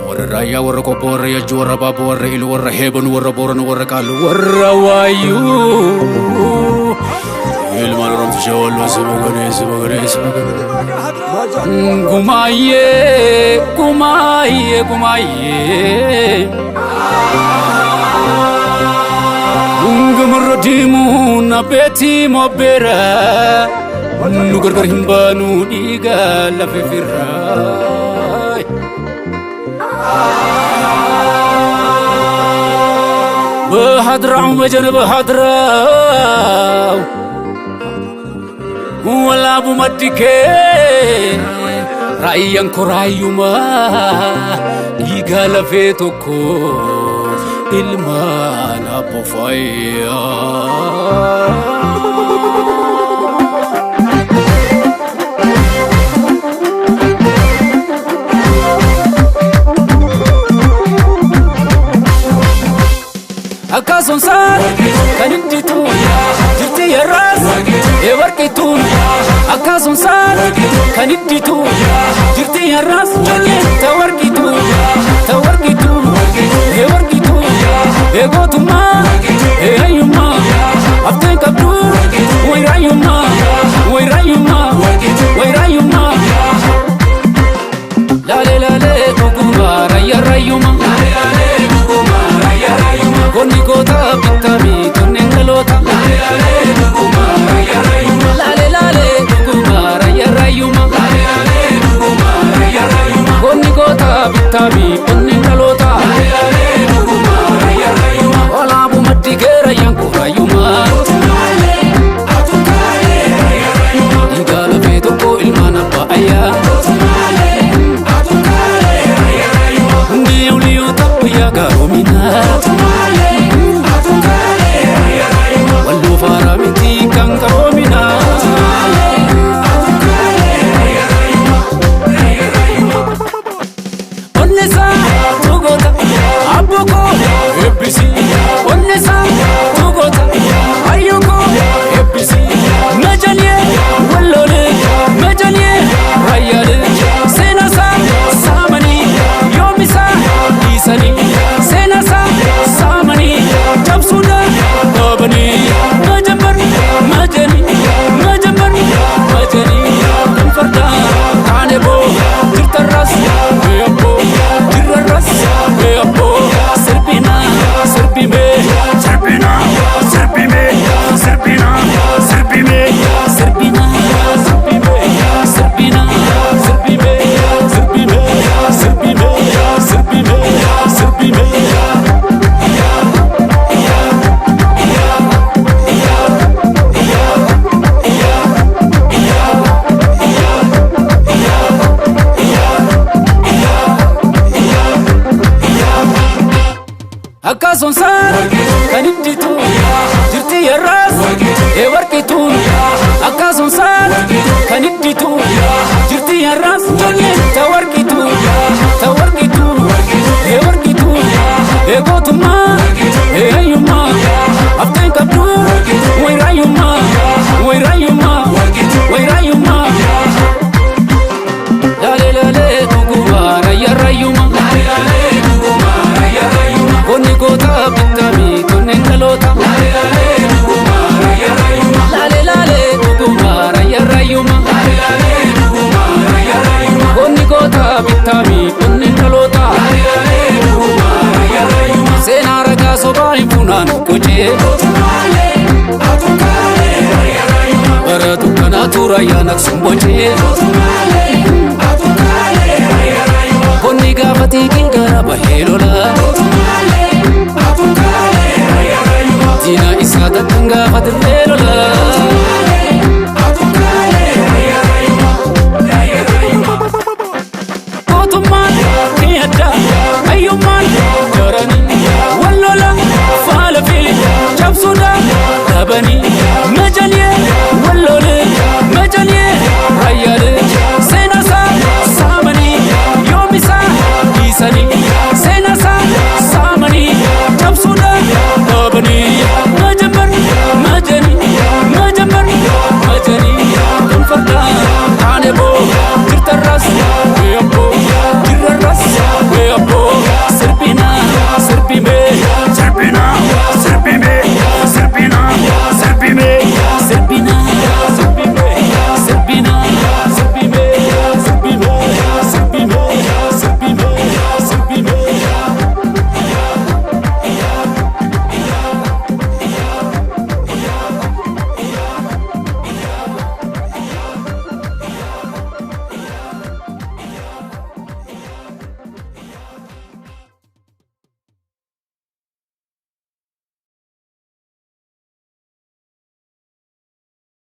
Warra Raayyaa, warra Qobboo, warra Yajjuu, warra Baabboo, warra Iluu, warra Heebanuu, warra Booranuu, warra Qaalluu, warra Waayyuu. Ilmaan Oromticha Walloo saba ganee saba ganee saba ganee. Gumaayyee gumaayyee gumaayyee. Gamarra deemuun abbeetii mobbeera. Nu gargar hin baanu dhiiga lafa firraa. በሀድራው መጀን በሀድራው ወላቡ መድኬ raayyaan koo raayyumaa dhiiga lafee tokko ilmaan abbo fayyaa. Akkasumasaan kan hinditu jirti yerraas eewarqituun. Akkasumasaan kan hinditu jirti yerraas tawarqitu tawarqitu eewarqitu eegootummaa eehayyummaa hafteen qabdu wayraayyummaa wayraayyummaa wayraayyummaa. Laalee laalee dhuguma rayya rayyuma. Gonni goota bittamii tonneen galoota. Laalee laalee dhuguma rayya rayyuma. Gonni goota bittamii tonneen galoota. Olaabuu maddi geerayyaan koorayyuma. Dhiigaa lafee tokko ilmaan abbaa ayyaa. Hundi oliyoo taphiyaa gaaroominaa. Walloo faaraa miti kan qaroominaa. Onnesaa tugoota abboo koo eebbisi. Onnesaa tugoota hayyuu koo eebbisi. Majalee walloolee majalee raayyaalee seenaasaa saamanii yoomisaa dhiisanii seenaasaa saamanii cabsuudhaan dhaabanii majambar majanii majambar majanii kan fardaa taane boo jirtarras abboo jirrarras abboo sirbina sirbime Sirbina, sirbime, sirbina, sirbime. Sirbina sirbime sirbina sirbime sirbime sirbime sirbime sirbime. Akkasumasaan kan hidditu jirti yerraas eewarqituun. Akkasumasaan kan hidditu jirti yerraas tawarqitu tawarqitu eewarqitu eegootummaa eehayyummaa hafteen qabdu wayraayyummaa wayraayyummaa wayraayyummaa. Laalee laalee dhuguma rayya rayyuma. Konni goota bittamii tonneen dhaloota. Laalee laalee dhuguma rayya rayyuma. Konni goota bittamii tonneen dhaloota. Seenaa ragaa sobaa hin funaanu qocee. Bara dukkanaatu raayyaan aksuun bocee. Konni gaafa xiiqiin gara bahee lola. Diina isaa takkan gaafa dirree lola.